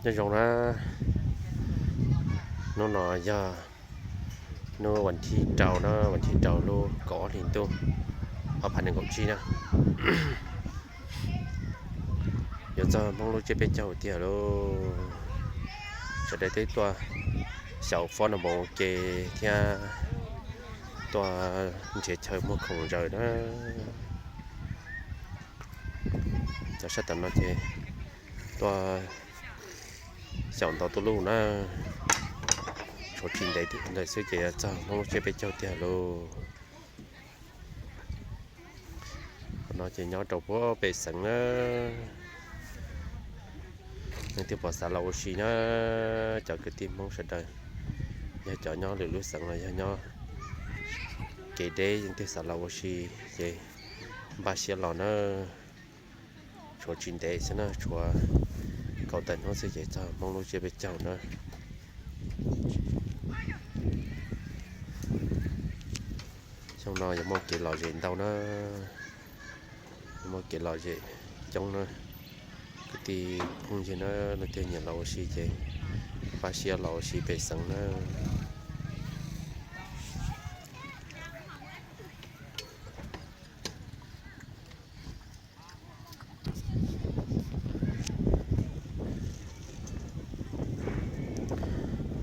Nyob zoo na, hnub no yog hnub vas thib rau na, vas thib rau lub kaum ob hlis ntuj ob phav nees nkaum tsib na. Yuav txog Hmoob lub tsiab peb caug tiag lauj. Sawv daws twb tuaj xyaum fob no mus ua ke thiab tuaj nrhiav chaw muag khoom zaws na. Cov sab tom no ces tuaj xyaum ntau tuaj luj na, tshuav tsis ntev lawm xwb ces yuav txog Hmoob lub tsiab peb caug tiag lauj. Qhov no ces nyob rau puag pem xeev na, leej twg pom xav los ua si na, cov kwv tij Hmoob sawv daws, yog cov nyob lwm lub xeev los yog nyob kev deb leej twg xav los ua si ces npaj siab los na. Tshuav tsis ntev xwb na, tshuav kaum tawm hnub xwb ces txog Hmoob lub tsiab peb caug na. Xyoo no yuav muaj kev lom zem ntau na, yuav muaj kev lom zem coob na. Kwv tij phooj ywg na, leej twg nyiam los ua si ces npaj siab los ua si pem xeev na.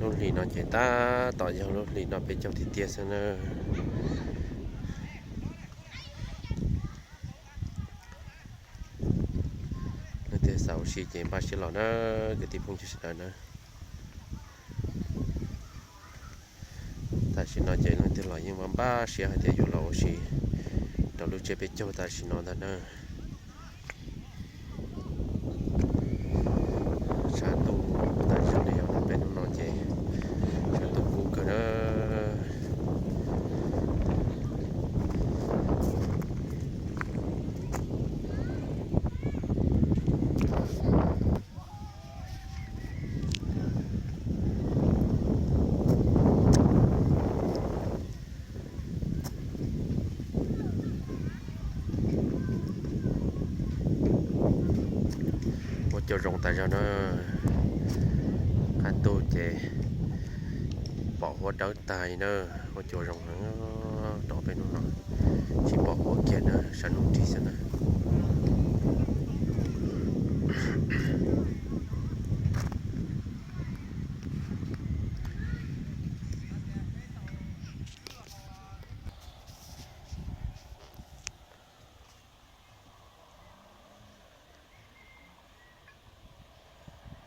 Lub hlis no ces tab tom yog lub hlis no peb caug tiag tiag xwb na. Leej twg xav ua si ces npaj siab los na, kwv tij phooj ywg sawv daws na. Tam sim no ces leej twg los yeej npaj npaj siab hais tias yuav los ua si rau lub tsiab peb caug tam sim no ntag na. Tshav ntuj tam sim no yog peb hnub no ces tshav ntuj kub kawg na. Ua cua zoo tas zog na, qab ntuj ces pom huab dawb tag li na, ua cua zoo heev rau peb hnub no, tsis pom huab kiag na, sab ntuj nrig xwb na.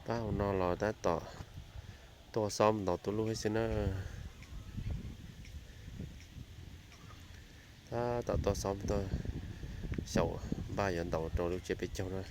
Pab hauv no los tab tom tuaj xob ntaus tuaj lub xwb na. Tab tom tuaj xob tuaj xyaum npaj yuav ntaus rau lub tsiab peb caug na.